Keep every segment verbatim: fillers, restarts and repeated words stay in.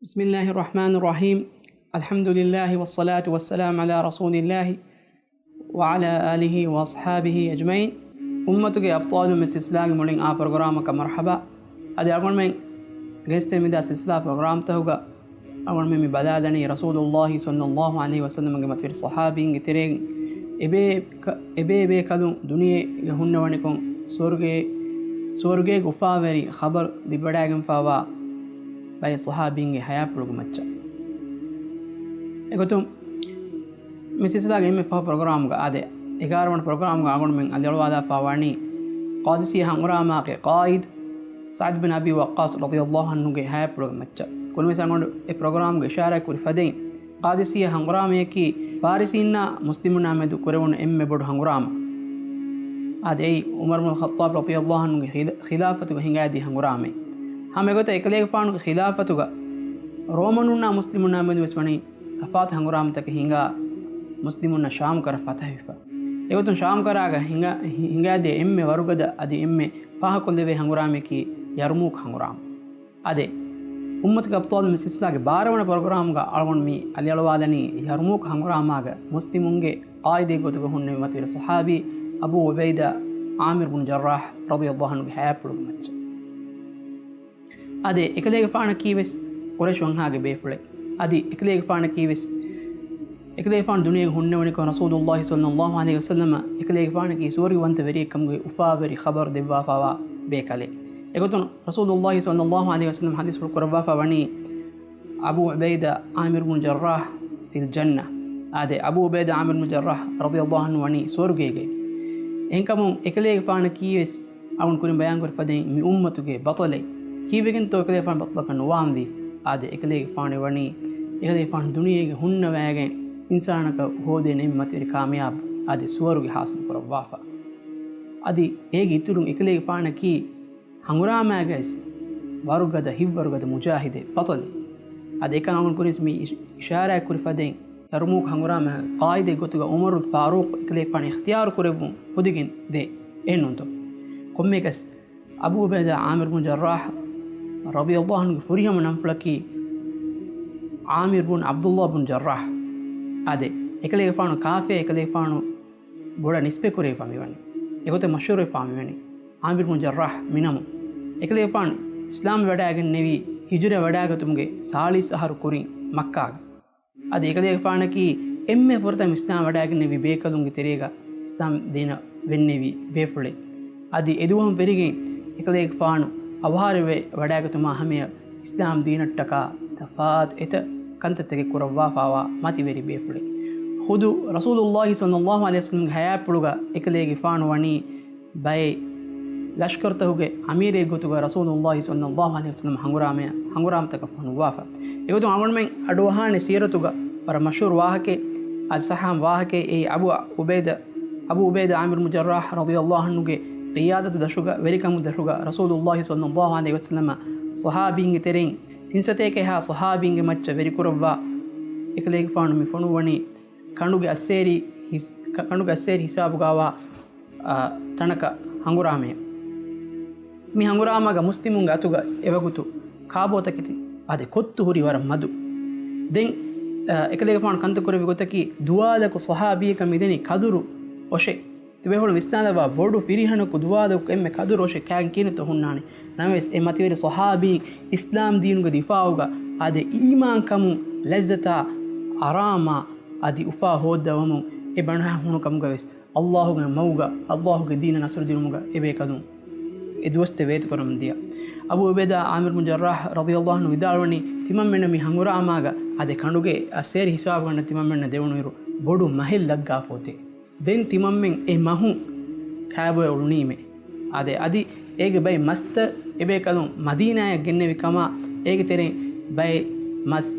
بسم الله الرحمن الرحيم. الحمد لله والصلاة والسلام على رسول الله وعلى آله وأصحابه أجمعين. އުއްމަތުގެ އަބްޠާލުން މި ސިލްސިލާގެ މުޅިން އާ ޕްރޮގްރާމަކަށް މަރުޙަބާ. އަދި އަޅުގަނޑުމެން ގެނެސްދެމިދާ ސިލްސިލާ ޕްރޮގްރާމްތަކުގަ އަޅުގަނޑުމެން މި ބަލާލަނީ ރަސޫލުﷲ ޞައްލަﷲ ޢަލައިހި ވަސައްލަމްގެ މަތިވެރި ޞަޙާބީންގެ ތެރެއިން އެބޭ ކަ-، އެބޭބޭކަލުން ދުނިޔޭގަ ހުންނަވަނިކޮށް ސުވަރުގޭ، ސުވަރުގޭގެ އުފާވެރި ޚަބަރު ލިބިވަޑައިގެންފާވާ ބައެއް ޞަޙާބީންގެ ޙަޔާތްޕުޅުގެ މައްޗަށް. އެގޮތުން މި ސިލްސިލާގެ އެންމެ ފަހު ޕްރޮގްރާމްގަ އާދެ، އެގާރަ ވަނަ ޕްރޮގްރާމްގަ އަޅުގަނޑުމެން އަލިއަޅުވާލާފާ ވަނީ ޤާދިސިއްޔާ ހަނގުރާމާގެ ޤާއިދު ސަޢްދު ބިން އަބީ ވައްޤާޞް ރަޟިޔަﷲ ޢަންހުގެ ޙަޔާތްޕުޅުގެ މައްޗަށް. ކުރިންވެސް އަޅުގަނޑު އެ ޕްރޮގްރާމްގަ އިޝާރާތް ކުރި ފަދައިން، ޤާދިސިއްޔާ ހަނގުރާމަޔަކީ ފާރިސީންނާ މުސްލިމުންނާ މެދު ކުރެވުނު އެންމެ ބޮޑު ހަނގުރާމަ. އާދެ، އެއީ ޢުމަރު ބިން ޚައްޠާބް ރަޟިޔަﷲ ޢަންހުގެ ޚިލާ-، ޚިލާފަތުގަ ހިނގާދިޔަ ހަނގުރާމައެއް. ހަމަ އެގޮތަށް އެކަލޭގެފާނުގެ ޚިލާފަތުގަ ރޯމަނުންނާ މުސްލިމުންނާ މެދު ވެސް ވަނީ ތަފާތު ހަނގުރާމަތަކެއް ހިނގާ، މުސްލިމުންނަށް ޝާމް ކަރަށް ފަތަޙުވެފަ. އެގޮތުން ޝާމް ކަރާގަ ހިނގާ-، ހި-، ހިނގާދިޔަ އެންމެ ވަރުގަދަ އަދި އެންމެ ފާހަގަކޮށްލެވޭ ހަނގުރާމަޔަކީ ޔަރުމޫކް ހަނގުރާމަ. އާދެ، އުއްމަތުގެ އަބްޠާލު މި ސިލްސިލާގެ ބާރަ ވަނަ ޕްރޮގްރާމްގަ އަޅުގަނޑު މި އަލިއަޅުވާލަނީ ޔަރުމޫކް ހަނގުރާމާގަ މުސްލިމުންގެ ޤާއިދެއް ގޮތުގަ ހުންނެވި މަތިވެރި ޞަޙާބީ އަބޫ ޢުބައިދާ ޢާމިރު ބުން ޖައްރާޙް ރަޟިޔަﷲ ޢަންހުގެ ޙަޔާތްޕުޅުގެ މައްޗަށް. އާދެ، އެކަލޭގެފާނަކީ ވެސް ޤުރައިޝް ވަންހާގެ ބޭފުޅެއް. އަދި އެކަލޭގެފާނަކީ ވެސް، އެކަލޭގެފާނު ދުނިޔޭގަ ހުންނެވުނިކޮށް ރަސޫލުﷲ ޞައްލަﷲ ޢަލައިހި ވަސައްލަމަ އެކަލޭގެފާނަކީ ސުވަރުގެ ވަންތަ ވެރިއެއްކަމުގެ އުފާވެރި ޚަބަރު ދެއްވާފާވާ ބޭކަލެއް. އެގޮތުން ރަސޫލުﷲ ޞައްލަﷲ ޢަލައިހި ވަސައްލަމަ ޙަދީޘްފުޅު ކުރައްވާފާ ވަނީ، އަބޫ ޢުބައިދާ ޢާމިރު ބުން ޖައްރާޙް ފިލް ޖަންނަ. އާދެ، އަބޫ ޢުބައިދާ ޢާމިރު ބުން ޖައްރާޙް ރަޟިޔަﷲ ޢަންހު ވަނީ ސުވަރުގޭގައި. އެހެންކަމުން އެކަލޭގެފާނަކީ ވެސް އަޅުގަނޑު ކުރިން ބަޔާންކުރި ފަދައިން މި އުއްމަތުގެ ބަޠަލެއް. ކީއްވެގެންތޯ އެކަލޭގެފާނު ބަޠަލަކަށް ނުވާންވީ؟ އާދެ، އެކަލޭގެފާނު ވަނީ، އެކަލޭގެފާނު ދުނިޔޭގަ ހުންނަވައިގެން އިންސާނަކަށް ހޯދޭނެ އެންމެ މަތިވެރި ކާމިޔާބު، އާދެ، ސުވަރުގެ ޙާޞިލު ކުރައްވާފަ. އަދި އޭގެ އިތުރުން އެކަލޭގެފާނަކީ ހަނގުރާމާގައި ވަރުގަދަ، ހިތްވަރުގަދަ މުޖާހިދެއް، ބަޠަލެއް. އަދި އެކަން އަޅުގަނޑު ކުރިން މި އިޝް-، އިޝާރާތް ކުރި ފަދައިން، ޔަރުމޫކް ހަނގުރާމަ ޤާއިދެއް ގޮތުގަ ޢުމަރު ފާރޫޤް އެކަލޭގެފާނު އިޚްތިޔާރު ކުރެއްވުން ފުދިގެން ދޭ. އެހެންނޫންތޯ؟ ކޮންމެއަކަސް، އަބޫ ޢުބައިދާ ޢާމިރު ބުން ޖައްރާޙް ރަޟިޔަﷲ ޢަންހުގެ ފުރިހަމަ ނަންފުޅަކީ ޢާމިރު ބުން ޢަބްދުﷲ ބުން ޖައްރާޙް. އާދެ، އެކަލޭގެފާނު ކާފަޔަށް އެކަލޭގެފާނު ބޮޑަށް ނިސްބަތްކުރެވިފާ މިވަނީ. އެގޮތަށް މަޝްހޫރުވެފާ މިވަނީ ޢާމިރު ބުން ޖައްރާޙް މިނަމުން. އެކަލޭގެފާނު އިސްލާމް ވަޑައިގެންނެވީ ހިޖުރަ ވަޑައިގަތުމުގެ ސާޅީސް އަހަރު ކުރިން މައްކާގަ. އަދި އެކަލޭގެފާނަކީ އެންމެ ފުރަތަމަ އިސްލާމް ވަޑައިގެންނެވި ބޭކަލުންގެ ތެރޭގަ އިސްލާމް ދީނަށް ވެންނެވި ބޭފުޅެއް. އަދި އެދުވަހުން ވެރިގެން އެކަލޭގެފާނު އަވަހާރަވެ ވަޑައިގަތުމާ ހަމަޔަށް އިސްލާމް ދީނަށްޓަކާ ތަފާތު އެތައް ކަންތައްތަކެއް ކުރައްވާފާވާ މަތިވެރި ބޭފުޅެއް. ޚުދު ރަސޫލުﷲ ޞައްލަﷲ ޢަލައިހި ވަސައްލަމްގެ ޙަޔާތްޕުޅުގަ އެކަލޭގެފާނު ވަނީ ބައެއް ލަޝްކަރުތަކުގެ އަމީރެއް ގޮތުގަ ރަސޫލުﷲ ޞައްލަﷲ ޢަލައިހި ވަސައްލަމަ ހަނގުރާމަޔަށް، ހަނގުރާމަތަކަށް ފޮނުއްވާފަ. އެގޮތުން އަޅުގަނޑުމެން އަޑުއަހާނެ ސީރަތުގަ ވަރަށް މަޝްހޫރު ވާހަކައެއް، އަދި ޞައްޙަ ވާހަކައެއް، އެއީ އަބޫ ޢުބައިދާ، އަބޫ ޢުބައިދާ ޢާމިރު ބުން ޖައްރާޙް ރަޟިޔަﷲ ޢަންހުގެ ޤިޔާދަތު ދަށުގަ، ވެރިކަމު ދަށުގަ ރަސޫލުﷲ ޞައްލަﷲ ޢަލައިހި ވަސައްލަމަ ޞަޙާބީންގެ ތެރެއިން ތިން ސަތޭކައެއްހާ ޞަޙާބީންގެ މައްޗަށް ވެރިކުރައްވާ އެކަލޭގެފާނު މި ފޮނުއްވަނީ ކަނޑުގެ އައްސޭރި ހިސް-، ކަ-، ކަނޑުގެ އައްސޭރި ހިސާބުގައިވާ އާ، ތަނަކަށް ހަނގުރާމަޔަށް. މި ހަނގުރާމާގަ މުސްލިމުންގެ އަތުގަ އެވަގުތު ކާބޯތަކެތި އާދެ ކޮއްތު ހުރީ ވަރަށް މަދު. ދެން، އާ، އެކަލޭގެފާނު ކަންތައް ކުރެއްވި ގޮތަކީ ދުވާލަކު ޞަޙާބީއަކަށް މިދެނީ ކަދުރު އޮށެއް. ތިބޭފުޅުން ވިސްނާލައްވާ، ބޮޑު ފިރިހަނަކު ދުވާލަކު އެންމެ ކަދުރު އޮށެއް ކާގެން ކިހިނެއްތޯ ހުންނާނެ. ނަމަވެސް އެ މަތިވެރި ޞަޙާބީން އިސްލާމް ދީނުގެ ދިފާޢުގަ އާދެ އީމާންކަމުން ލައްޒަތާ އަރާމާ އަދި އުފާ ހޯއްދަވަމުން އެ ބަނޑުހަ ހުނުކަމުގަވެސް ﷲގެ މަގުގަ ﷲގެ ދީނަށް ނަޞްރު ދިނުމުގަ އެބޭކަލުން އެ ދުވަސްތައް ވޭތުކުރަމުން ދިޔަ. އަބޫ ޢުބައިދާ ޢާމިރު ބުން ޖައްރާޙް ރަޟިޔަﷲ ޢަންހު ވިދާޅުވަނީ، ތިމަންމެންނަށް މި ހަނގުރާމާގަ އާދެ ކަނޑުގެ އައްސޭރި ހިސާބުގަނޑަށް ތިމަންމެންނަށް ދެވުނުއިރު ބޮޑު މަހެއް ލައްގާފަ އޮތޭ. ދެން ތިމަންމެން އެ މަހު ކާބޯއަށް އުޅުނީމޭ. އާދެ، އަދި އޭގެ ބައެއް މަސްތައް އެބޭކަލުން މަދީނާއަށް ގެންނެވި ކަމާ، އޭގެ ތެރެއިން ބައެއް މަސް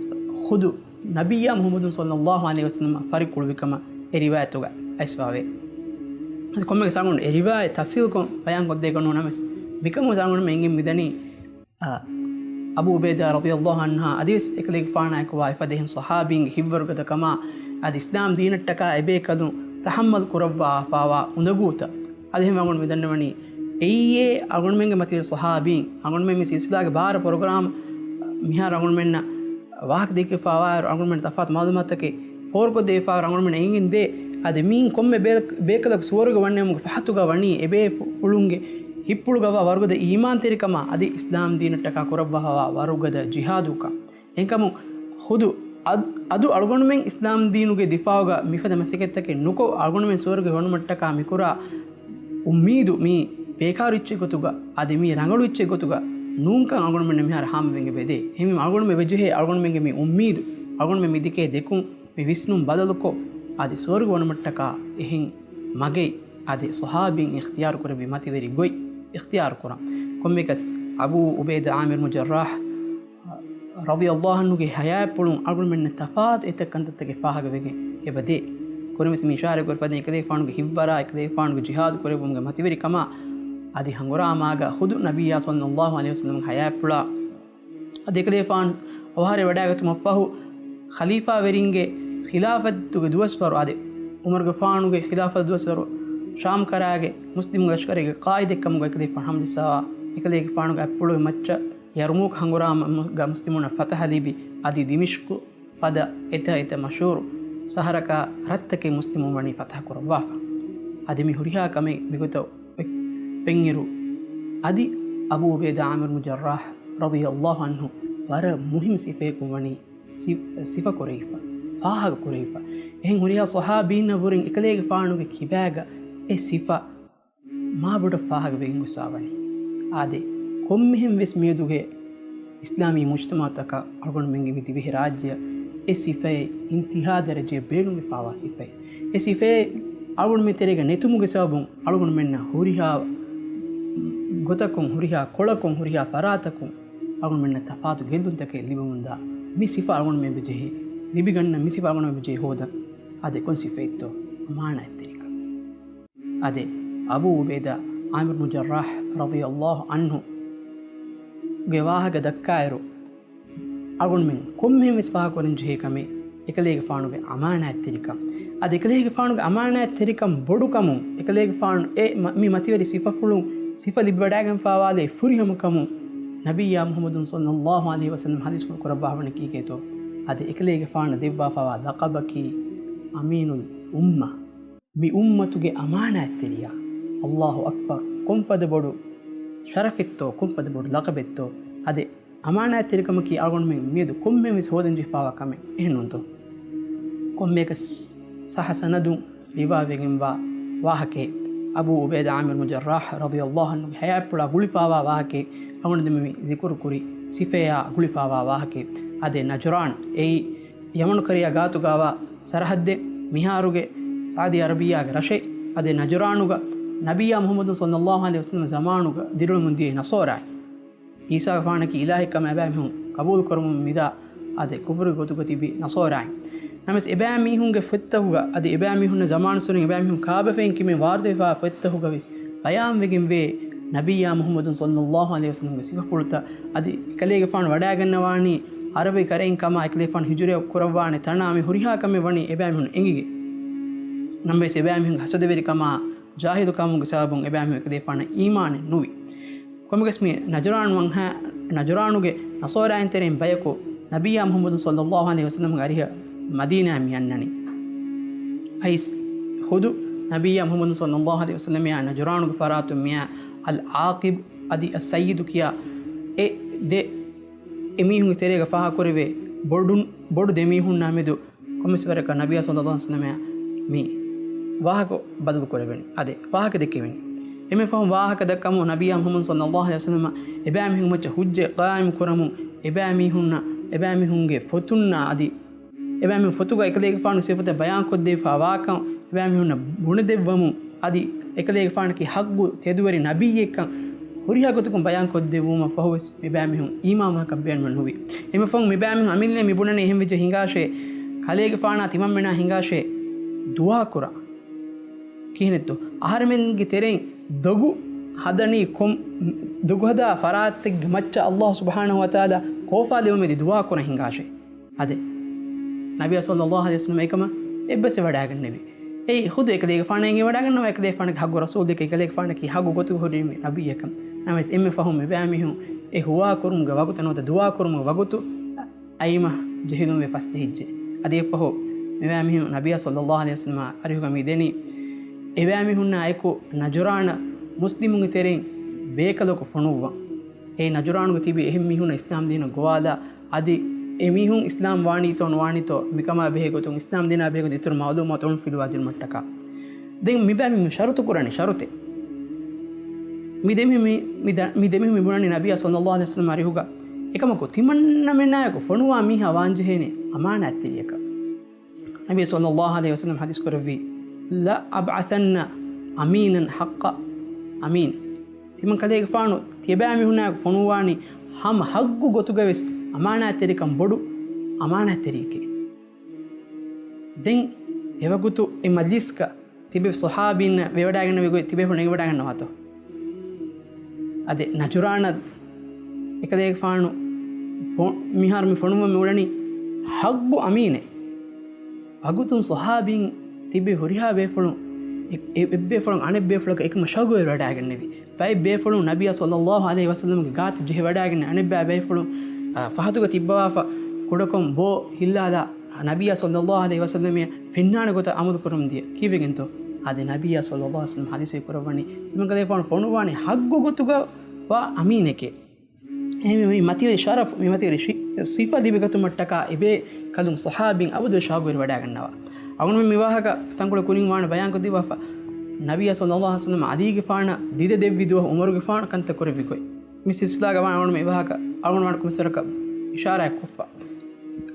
ޚުދު ނަބިއްޔާ މުޙައްމަދު ޞައްލަﷲ ޢަލައިހި ވަސައްލަމަށް ފަރިއްކުޅުވި ކަމަށް އެ ރިވާޔަތުގަ އައިސްފާވޭ. އަދި ކޮންމެއަކަސް އަޅުގަނޑު އެ ރިވާޔަތް ތަފްޞީލްކޮށް ބަޔާންކޮށްދޭކަށް ނޫން، ނަމަވެސް މިކަމުގަ އަޅުގަނޑުމެން އެނގެން މިދަނީ، އާ، އަބޫ ޢުބައިދާ ރަޟިޔަﷲ ޢަންހާ އަދިވެސް އެކަލޭގެފާނާއެކު ވާ އެފަދަ އެހެން ޞަޙާބީންގެ ހިތްވަރުގަދަކަމާ، އަދި އިސްލާމް ދީނަށްޓަކާ އެބޭކަލުން ތަޙައްމަލް ކުރައްވާފާވާ އުނދަގޫތައް. އަދި އެހެންވެ އަޅުގަނޑު މިދަންނަވަނީ، އެއީ އަޅުގަނޑުމެންގެ މަތިވެރި ޞަޙާބީން، އަޅުގަނޑުމެން މި ސިލްސިލާގެ ބާރަ ޕްރޮގްރާމް މިހާރު އަޅުގަނޑުމެންނަށް ވާހަކަ ދެއްކިފާވާއިރު އަޅުގަނޑުމެން ތަފާތު މައުލޫމާތުތަކެއް ފޯރުކޮށްދެވިފާވާއިރު އަޅުގަނޑުމެން އެނގެން ދޭ. އަދި މީން ކޮންމެ ބޭ-، ބޭކަލަކު ސުވަރުގެ ވަންނެވުމުގެ ފަހަތުގަ ވަނީ އެބޭފުޅުންގެ ހިތްޕުޅުގަވާ ވަރުގަދަ އީމާންތެރިކަމާ އަދި އިސްލާމް ދީނަށްޓަކާ ކުރައްވާފާވާ ވަރުގަދަ ޖިހާދުކަން. އެހެންކަމުން ޚުދު އަދު، އަދު އަޅުގަނޑުމެން އިސްލާމް ދީނުގެ ދިފާއުގަ މިފަދަ މަސައްކަތްތަކެއް ނުކޮށް އަޅުގަނޑުމެން ސުވަރުގެ ވަނުމަށްޓަކާ މިކުރާ އުއްމީދު މީ ބޭކާރު އެއްޗެއް ގޮތުގަ އަދި މީ ރަނގަޅު އެއްޗެއް ގޮތުގަ ނޫންކަން އަޅުގަނޑުމެންނަށް މިހާރު ހާމަވެގެން ވެދޭ. އެހެންވީމަ އަޅުގަނޑުމެން ވެޖެހޭ އަޅުގަނޑުމެންގެ މި އުއްމީދު، އަޅުގަނޑުމެން މި ދެކޭ ދެކުން، މި ވިސްނުން ބަދަލުކޮށް، އަދި ސުވަރުގެ ވަނުމަށްޓަކާ އެހެން މަގެއް އަދި ޞަޙާބީން އިޚްތިޔާރު ކުރެއްވި މަތިވެރި ގޮތް އިޚްތިޔާރު ކުރަން. ކޮންމެއަކަސް އަބޫ އުބައިދާ ޢާމިރު ބިން ޖައްރާޙް ރަޟިޔަﷲ ޢަންހުގެ ޙަޔާތްޕުޅުން އަޅުގަނޑުމެންނަށް ތަފާތު އެތައް ކަންތައްތަކެއް ފާހަގަވެގެން އެބަދޭ. ކުރިންވެސް މި އިޝާރާތް ކުރި ފަދައިން އެކަލޭގެފާނުގެ ހިތްވަރާ، އެކަލޭގެފާނުގެ ޖިހާދު ކުރެއްވުމުގެ މަތިވެރިކަމާ އަދި ހަނގުރާމާގަ ޚުދު ނަބިއްޔާ ޞައްލަﷲ ޢަލައިހި ވަސައްލަމްގެ ޙަޔާތްޕުޅާ އަދި އެކަލޭގެފާނު އަވަހާރަވެވަޑައިގަތުމަށްފަހު، ޚަލީފާވެރިންގެ ޚިލާފަތުގެ ދުވަސްވަރު އަދި ޢުމަރުގެފާނުގެ ޚިލާފަތުގެ ދުވަސްވަރު ޝާމް ކަރާގެ މުސްލިމު ލަޝްކަރެއްގެ ޤާއިދެއްކަމުގަ އެކަލޭގެފާނު ހަމަޖައްސާފަ، އެކަލޭގެފާނުގެ އަތްޕުޅުގެ މައްޗަށް ޔަރުމޫކް ހަނގުރާމަ ގަ މުސްލިމުންނަށް ފަތަޙަ ލިބި، އަދި ދިމިޝްޤު ފަދަ އެތައް އެތައް މަޝްހޫރު ޝަހަރަކާ ރަށްތަކެއް މުސްލިމުން ވަނީ ފަތަޙަ ކުރައްވާފަ. އަދި މި ހުރިހާ ކަމެއް މިގޮތަށް ވެ-، ވެއްއިރު، އަދި އަބޫ އުބައިދާ ޢާމިރު ބިން ޖައްރާޙް ރަޟިޔަﷲ ޢަންހު ވަރަށް މުހިންމު ސިފައަކުން ވަނީ ސި-، ސިފަ ކުރެވިފަ، ފާހަގަ ކުރެވިފަ. އެހެން ހުރިހާ ޞަޙާބީންނަށްވުރެން އެކަލޭގެފާނުގެ ކިބާގަ އެ ސިފަ މާބޮޑަށް ފާހަގަވެގެން ގޮސް ވަނީ. އާދެ، ކޮންމެހެން ވެސް މިއަދުގެ އިސްލާމީ މުޖްތަމަޢުތަކަށް އަޅުގަނޑުމެންގެ މި ދިވެހި ރާއްޖެއަށް އެ ސިފައެއް އިންތިހާ ދަރަޖައަށް ބޭނުންވެފާވާ ސިފައެއް. އެ ސިފައެއް އަޅުގަނޑުމެން ތެރޭގަ ނެތުމުގެ ސަބަބުން އަޅުގަނޑުމެންނަށް ހުރިހާ ގޮތަކުން، ހުރިހާ ކޮޅަކުން، ހުރިހާ ފަރާތަކުން އަޅުގަނޑުމެންނަށް ތަފާތު ގެއްލުންތަކެއް ލިބެމުންދާ މި ސިފަ އަޅުގަނޑުމެން ބެޖެހޭ، ލިބިގަންނަ މި ސިފަ އަޅުގަނޑުމެން ބެޖެހޭ ހޯދަން. އާދެ، ކޮން ސިފައެއްތޯ؟ އަމާނާތްތެރިކަން. އާދެ، އަބޫ އުބައިދާ ޢާމިރު ބިން ޖައްރާޙް ރަޟިޔަﷲ ޢަންހު ގެ ވާހަކަ ދައްކާއިރު، އަޅުގަނޑުމެން ކޮންމެހެން ވެސް ފާހަގަކުރަން ޖެހޭ ކަމެއް އެކަލޭގެފާނުގެ އަމާނާތްތެރިކަން. އަދި އެކަލޭގެފާނުގެ އަމާނާތްތެރިކަން ބޮޑުކަމުން، އެކަލޭގެފާނު އެ މަ-، މި މަތިވެރި ސިފަފުޅުން ސިފަ ލިބިވަޑައިގެންފާވާލޭ ފުރިހަމަކަމުން، ނަބިއްޔާ މުޙައްމަދު ޞައްލަﷲ ޢަލައިހި ވަސައްލަމަ ޙަދީޘްފުޅު ކުރައްވާ ވަނީ ކީކޭތޯ؟ އަދި އެކަލޭގެފާނަށް ދެއްވާފާވާ ލަޤަބަކީ އަމީނުލް އުއްމަ. މި އުއްމަތުގެ އަމާނާތްތެރިޔާ. ﷲ އަކްބަރު. ކޮންފަދަ ބޮޑު ޝަރަފެއްތޯ، ކޮންފަދަ ބޮޑު ލަޤަބެއްތޯ. އަދި އަމާނާތްތެރިކަމަކީ އަޅުގަނޑުމެން މިއަދު ކޮންމެވެސް ހޯދަން ޖެހިފާވާ ކަމެއް އެހެންނޫންތޯ؟ ކޮންމެއަކަސް ޞައްޙަ ސަނަދުން ރިވާވެގެންވާ ވާހަކައެއް، އަބޫ އުބައިދާ ޢާމިރު ބިން ޖައްރާޙް ރަޟިޔަﷲ ޢަންހުގެ ޙަޔާތްޕުޅާ ގުޅިފާވާ ވާހަކައެއް، އަޅުގަނޑު މި ޛިކުރު ކުރި ސިފަޔާ ގުޅިފާވާ ވާހަކައެއް. އާދެ، ނަޖްރާން އެއީ ޔަމަނު ކަރައިގާ ގާތުގަވާ ސަރަޙައްދެއް، މިހާރުގެ ސަޢުދީ ޢަރަބިއްޔާގެ ރަށެއް. އާދެ، ނަޖްރާނުގަ ނަބިއްޔާ މުޙައްމަދު ޞައްލަﷲ ޢަލައިހި ވަސައްލަމަ ޒަމާނުގަ ދިރިއުޅެމުން ދިޔަ ނަޞާރާއިން. ޢީސާގެފާނަކީ އިލާހެއްކަމަށް އެބައިމީހުން ޤަބޫލުކުރަމުން މިދާ، އާދެ، ކުފުރުގެ ގޮތުގަ ތިބި ނަޞާރާއިން. ނަމަވެސް އެބައިމީހުންގެ ފޮތްތަކުގަ އަދި އެބައިމީހުންނަށް ޒަމާނު ސުނި އެބައިމީހުން ކާބަފައިން ކިމެން ވާރުދެވިފާ ފޮތްތަކުގަވެސް ބަޔާންވެގެންވޭ، ނަބިއްޔާ މުޙައްމަދު ޞައްލަﷲ ޢަލައިހި ވަސައްލަމަގެ ސިފަފުޅުތައް އަދި އެކަލޭގެފާނު ވަޑައިގަންނަވާނީ ޢަރަބި ކަރައިން ކަމާ، އެކަލޭގެފާނު ހިޖުރަ ކުރައްވާނެ ތަނާ މި ހުރިހާ ކަމެއް ވަނީ އެބައިމީހުން އެނގިގެން. ނަމަވެސް އެބައިމީހުންގެ ހަސަދަވެރިކަމާ، ޖާހިލުކަމުގެ ސަބަބުން އެބައިމީހުން އެކަލޭގެފާނަށް އީމާނެއް ނުވި. ކޮންމެއަކަސް މި ނަޖްރާން ވަންހާ، ނަޖްރާނުގެ ނަޞާރާއިން ތެރެއިން ބަޔަކު ނަބިއްޔާ މުޙައްމަދު ޞައްލަﷲ ޢަލައިހި ވަސައްލަމަގެ އަރިހަށް މަދީނާއަށް މި އަންނަނީ. އައިސް ޚުދު ނަބިއްޔާ މުޙައްމަދު ޞައްލަﷲ ޢަލައިހި ވަސައްލަމައާ ނަޖްރާނުގެ ފަރާތުން މިއާ އަލް ޢާޤިބް އަދި އައްސައްޔިދު ކިޔާ އެ ދެ އެމީހުންގެ ތެރޭގަ ފާހަގަކުރެވޭ ބޮޑު، ބޮޑު ދެމީހުންނާ މެދު ކޮންމެސް ވަރަކަށް ނަބިއްޔާ ޞައްލަﷲ ޢަލައިހި ވަސައްލަމަ މި ވާހަކަ ބަދަލު ކުރެވެނީ. އާދެ، ވާހަކަ ދެއްކެވެނީ. އެންމެ ފަހުން ވާހަކަ ދައްކަމުން ނަބިއްޔާ މުޙައްމަދު ޞައްލަﷲ ޢަލައިހި ވަސައްލަމަ އެބައިމީހުން މައްޗަށް ޙުއްޖަތް ޤާއިމް ކުރަމުން، އެބައިމީހުންނަށް، އެބައިމީހުންގެ ފޮތުންނާ އަދި އެބައިމީހުން ފޮތުގަ އެކަލޭގެފާނު ސިފަތައް ބަޔާންކޮށްދެވިފާ ވާކަން، އެބައިމީހުންނަށް ބުނެދެއްވަމުން އަދި އެކަލޭގެފާނަކީ ޙައްޤު ތެދުވެރި ނަބިއްޔެއްކަން ހުރިހާ ގޮތަކުން ބަޔާންކޮށްދެއްވުމަށް ފަހުވެސް މިބައިމީހުން އީމާންވާކަށް ބޭނުމެއް ނުވި. އެންމެ ފަހުން މިބައިމީހުން އަމިއްލައަށް މި ބުނަނީ އެހެންވެއްޖެ ހިނގާށޭ، ކަލޭގެފާނާ ތިމަންމެނާ ހިނގާށޭ ދުޢާ ކުރާ. ކިހިނެއްތޯ؟ އަހަރެމެންގެ ތެރެއިން ދޮގު ހަދަނީ ކޮން، ދޮގު ހަދާ ފަރާތެއްގެ މައްޗަށް ﷲ ސުބްޙާނަހޫ ވަތަޢާލާ ކޯފާލެވުމެދި ދުޢާ ކުރަން ހިނގާށޭ. އާދެ، ނަބިއްޔާ ޞައްލަﷲ ޢަލައިހި ވަސައްލަމަ އެކަމަށް އެއްބަސްވެވަޑައިގެންނެވި. އެއީ ޚުދު އެކަލޭގެފާނަށް އެނގިވަޑައިގަންނަވާ އެކަލޭގެފާނަކީ ޙައްޤު ރަސޫލެކޭ، އެކަލޭގެފާނަކީ ޙައްޤު ގޮތުގަ ހުރި ނަބިއްޔެއްކަން. ނަމަވެސް އެންމެ ފަހުން މިބައިމީހުން އެ ހުވާކުރުމުގެ ވަގުތަށް ނުވަތަ ދުޢާކުރުމުގެ ވަގުތު އައީމަ ޖެހިލުންވެ ފަސްޖެހިއްޖެ. އަދި އެއްފަހު މިވައިމީހުން ނަބިއްޔާ ޞައްލައްލާހު ޢަލައިހި ވަސައްލަމާ އަރިހުގަ މި ދެނީ، އެވައިމީހުންނާ އެކު ނަޖުރާނަށް މުސްލިމުންގެ ތެރެއިން ބޭކަލަކު ފޮނުއްވަން. އެ ނަޖުރާނުގަ ތިބި އެހެން މީހުންނަށް އިސްލާމް ދީނަށް ގޮވާލާ، އަދި އެ މީހުން އިސްލާމް ވާނީތޯ ނުވާނީތޯ މިކަމާ ބެހޭ ގޮތުން، އިސްލާމް ދީނާ ބެހޭ ގޮތުން އިތުރު މަޢުލޫމާތު އޮން ފިލުވާދިނުމަށްޓަކާ. ދެން މިބައިމީހުން ޝަރުތު ކުރަނީ ޝަރުތެއް. މި ދެމީހުން މި، މި ދަ-، މި ދެމީހުން މި ބުނަނީ ނަބިއްޔާ ޞައްލައްލާހު ޢަލައިހި ވަސައްލަމް އަރިހުގަ އެކަމަކު ތިމަންނަމެންނާއެކު ފޮނުވާ މީހާ ވާންޖެހޭނެ އަމާނާތްތެރިއަކަށް. ނަބީ ޞައްލައްލާހު ޢަލައިހި ވަސައްލަމް ޙަދީޘް ކުރެއްވީ، "لَأَبْعَثَنَّ أَمِينًا حَقَّ أَمِينٍ." ތިމަންކަލޭގެފާނު ތިޔަބައިމީހުންނާއެކު ފޮނުވާނީ ހަމަ ހައްގު ގޮތުގަވެސް އަމާނާތްތެރިކަން ބޮޑު އަމާނާތްތެރިއެކޭ. ދެން އެވަގުތު އެ މަޖްލިސްގަ ތިބި ޞަޙާބީންނަށް ވެވަޑައިގެންނެވި ގޮތް ތިބޭފުޅުން ނެގިވަޑައިގަންނަވާތޯ؟ އަދި ނަޖުރާނަށް އެކަލޭގެފާނު ފޮ-، މިހާރު މި ފޮނުވަމުން އުޅެނީ ހައްގު އަމީނެއް. ވަގުތުން ޞަޙާބީން ތިބި ހުރިހާ ބޭފުޅުން އެ-، އެ-، އެއްބޭފުޅުން އަނެއްބޭފުޅަކަށް އެކަމަށް ޝައުގުވެރިވަޑައިގެންނެވި. ބައެއް ބޭފުޅުން ނަބިއްޔާ ޞައްލައްލާހު ޢަލައިހި ވަސައްލަމްގެ ގާތު ޖެހިވަޑައިގެން އަނެއްބައި ބޭފުޅުން، އާ، ފަހަތުގަ ތިއްބަވާފަ ކުޑަކޮށް ބޯ ހިއްލާލާ ނަބިއްޔާ ޞައްލައްލާހު ޢަލައިހި ވަސައްލަމަށް ފެންނާނެ ގޮތަށް އަމުރު ކުރަމުން ދިޔަ. ކީއްވެގެންތޯ؟ އާދެ، ނަބިއްޔާ ޞައްލައްލާހު ޢަލައިހި ވަސައްލަމް ޙަދީޘް ކުރައްވަނީ، ތިމަންކަލޭގެފާނު ފޮނުވާނީ ހައްގު ގޮތުގަ ވާ އަމީނެކޭ. އެހެންވެ، މި މަތިވެރި ޝަރަފް، މި މަތިވެރި ޝި-، ސިފަ ލިބިގަތުމަށްޓަކާ އެބޭކަލުން ޞަޙާބީން އަބަދު ޝައުގުވެރިވަޑައިގަންނަވާ. އަޅުގަނޑުމެން މި ވާހަކަ ތަންކޮޅެއް ކުރިން ވާނެ ބަޔާންކޮށްދީފަ، ނަބިއްޔާ ޞައްލައްލާހު ޢަލައިހި ވަސައްލަމަ ޢަލީގެފާނަށް ދިދަ ދެއްވި ދުވަހު ޢުމަރުގެފާނު ކަންތައް ކުރެއްވި ގޮތް. މި ސިލްސިލާގަ ވާނެ އަޅުގަނޑު މި ވާހަކަ އަޅުގަނޑު ވާނެ ކޮންމެސް ވަރަކަށް އިޝާރާތް ކޮށްފަ.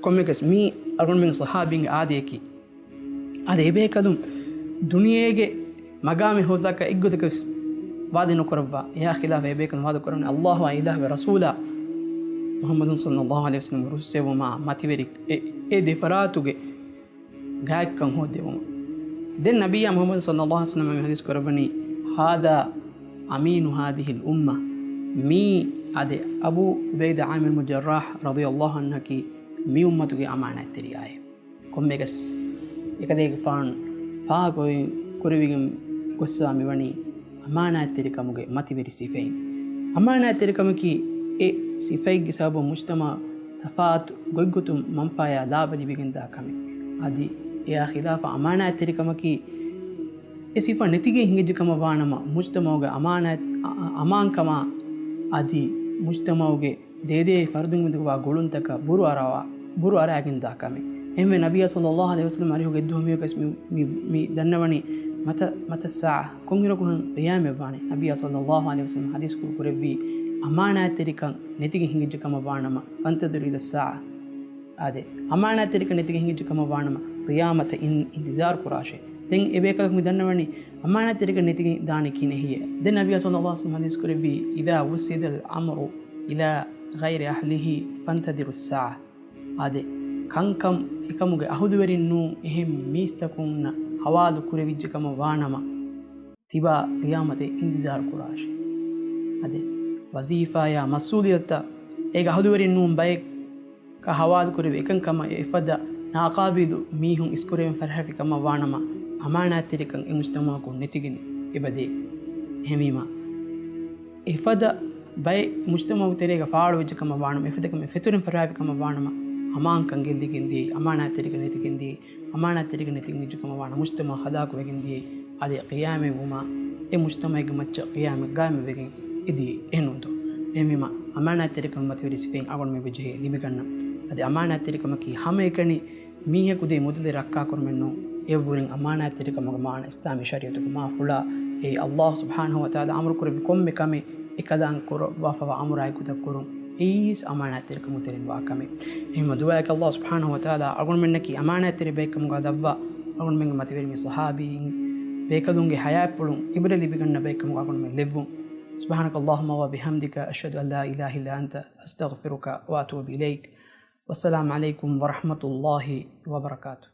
ކޮންމެއަކަސް މީ އަޅުގަނޑުމެން ޞަޙާބީންގެ އާދަޔަކީ. އާދެ، އެބޭކަލުން ދުނިޔޭގެ މަގާމެއް ހޯދާކަށް އެއްގޮތަކަށް ވެސް ވާދަ ނުކުރައްވާ. އެއާ ޚިލާފަށް އެބޭކަލުން ވާދަ ކުރަނީ ﷲ އާއި އިލާހުގެ ރަސޫލާ މުޙައްމަދު ޞައްލައްލާހު ޢަލައިހި ވަސައްލަމް ރުއްސެވުމާ މަތިވެރި އެ، އެ ދެފަރާތުގެ ގާތްކަން ހޯއްދެވުމަށް. ދެން ނަބިއްޔާ މުޙައްމަދު ޞައްލައްލާހު ޢަލައިހި ވަސައްލަމަ މި ޙަދީޘް ކުރައްވަނީ، "هذا أمين هذه الأمة." މީ އާދެ، އަބޫ ޢުބައިދާ ޢާމިރު ބިން ޖައްރާޙް ރަޟިޔައްލާހު ޢަންހަކީ މި އުއްމަތުގެ އަމާނާތްތެރިޔާއޭ. ކޮންމެއަކަސް އެކަލޭގެފާނު ފާހަގަކުރެވިގެން ގޮއްސަވާ މިވަނީ އަމާނާތްތެރިކަމުގެ މަތިވެރި ސިފައިން. އަމާނާތްތެރިކަމަކީ އެ ސިފައެއްގެ ސަބަބުން މުޖްތަމަޢު ތަފާތު ގޮތްގޮތުން މަންފާޔާ ލާބަ ލިބިގެންދާ ކަމެއް. އަދި އެއާ ޚިލާފަށް އަމާނާތްތެރިކަމަކީ އެ ސިފަ ނެތިގެން ހިނގައްޖެ ކަމަށް ވާނަމަ، މުޖްތަމަޢުގެ އަމާނާތް، އަ-، އަ-، އަމާންކަމާ އަދި މުޖްތަމަޢުގެ ދޭދޭ ފަރުދުން މެދުގަވާ ގުޅުންތަކަށް ބުރު އަރާ-، ބުރު އަރާގެންދާ ކަމެއް. އެހެންވެ، ނަބިއްޔާ ޞައްލައްލާހު ޢަލައިހި ވަސައްލަމަ އަރިހުގަ އެއްދުވަހު މިވަގަސް މި، މި، މި ދަންނަވަނީ މަތަ، މަތައްސާޢަ، ކޮންއިރަކުހެން ޤިޔާމަތް ވާނީ؟ ނަބިއްޔާ ޞައްލައްލާހު ޢަލައިހި ވަސައްލަމަ ޙަދީޘް ކުރެއްވީ، އަމާނާތްތެރިކަން ނެތިގެން ހިނގައްޖެ ކަމަށް ވާނަމަ، "فانتظروا إلى الساعة." އާދެ، އަމާނާތްތެރިކަން ނެތިގެން ހިނގައްޖެ ކަމަށް ވާނަމަ، ޤިޔާމަތަށް އިން-، އިންތިޒާރު ކުރާށޭ. ދެން އެބޭކަލަކު މި ދަންނަވަނީ، އަމާނާތްތެރިކަން ނެތިގެން ދާނީ ކިހިނެއްހެއްޔޭ؟ ދެން ނަބިއްޔާ ޞައްލައްލާހު ޢަލައިހި ވަސައްލަމަ ޙަދީޘް ކުރެއްވީ، "إذا وسد الأمر إلى غير أهله فانتظروا الساعة." އާދެ، ކަންކަން އެކަމުގެ އަހުލުވެރިން ނޫން އެހެން މީސްތަކުންނަށް ޙަވާލު ކުރެވިއްޖެ ކަމަށް ވާނަމަ، ތިބާ ޤިޔާމަތަށް އިންތިޒާރު ކުރާށޭ. އާދެ، ވަޒީފާޔާ މަސްއޫލިއްޔަތުތައް އޭގެ އަހުލުވެރިން ނޫން ބަޔަކަށް ޙަވާލު ކުރެވި އެކަންކަމަށް އެފަދަ ނާޤާބިލު މީހުން އިސްކުރެވެން ފަރިހަރަފި ކަމަށް ވާނަމަ، އަމާނާތްތެރިކަން އެ މުޖްތަމަޢަކުން ނެތިގެން އެބަދޭ. އެހެންވީމަ، އެފަދަ ބައެއް މުޖްތަމަޢުގެ ތެރޭގަ ފާޅުވެއްޖެ ކަމަށް ވާނަމަ، އެފަދަ ކަމެއް ފެތުރެން ފަރިހަރަފި ކަމަށް ވާނަމަ، އަމާންކަން ގެއްލިގެން ދިޔައީ، އަމާނާތްތެރިކަން ނެތިގެން ދިޔައީ، އަމާނާތްތެރިކަން ނެތިގެން ހަލާކު ވެގެން ދިޔައީ، އަދި ޤިޔާމަތް ވުމާ، އެ މުޖްތަމަޢުގެ މައްޗަށް ޤިޔާމަތް ޤާއިމް ވެގެން އެދިޔައީ. އެހެންނޫންތޯ؟ އެހެންވީމަ، އަމާނާތްތެރިކަމުގެ މަތިވެރި ސިފައިން އަޅުގަނޑުމެން އެބަޖެހޭ ލިބިގަންނަން. އަދި އަމާނާތްތެރިކަމަކީ ހަމައެކަނި މީހަކު ދޭ މުދަލެއް ރައްކާކުރުމެއް ނޫން. އެއަށްވުރެން އަމާނާތްތެރިކަމުގެ މާނަ އިސްލާމީ ޝަރީޢަތުގެ މާ ފުޅާ، އެއީ ﷲ ސުބްޙާނަހޫ ވަތަޢާލާ އަމުރު ކުރެއްވި ކޮންމެ ކަމެއް އެކަލާނގެ ކުރައްވާފަވާ އަމުރާއެކު ދައްކުރުން، އެއީސް އަމާނާތްތެރިކަމުގެ ތެރެއިން ވާ ކަމެއް. އެހެންމަ ދުޢާއަކީ ﷲ ސުބްޙާނަހޫ ވަތަޢާލާ އަޅުގަނޑުމެންނަކީ އަމާނާތްތެރި ބައެއްކަމުގަ ލައްވާ، އަޅުގަނޑުމެންގެ މަތިވެރި މި ޞަޙާބީން ބޭކަލުންގެ ޙަޔާތްޕުޅުން ޢިބްރަތް ލިބިގަންނަ ބައެއްކަމުގަ އަޅުގަނޑުމެން ލެއްވުން. سبحانك اللهم وبحمدك، أشهد أن لا إله إلا أنت، أستغفرك وأتوب إليك. والسلام عليكم ورحمة الله وبركاته.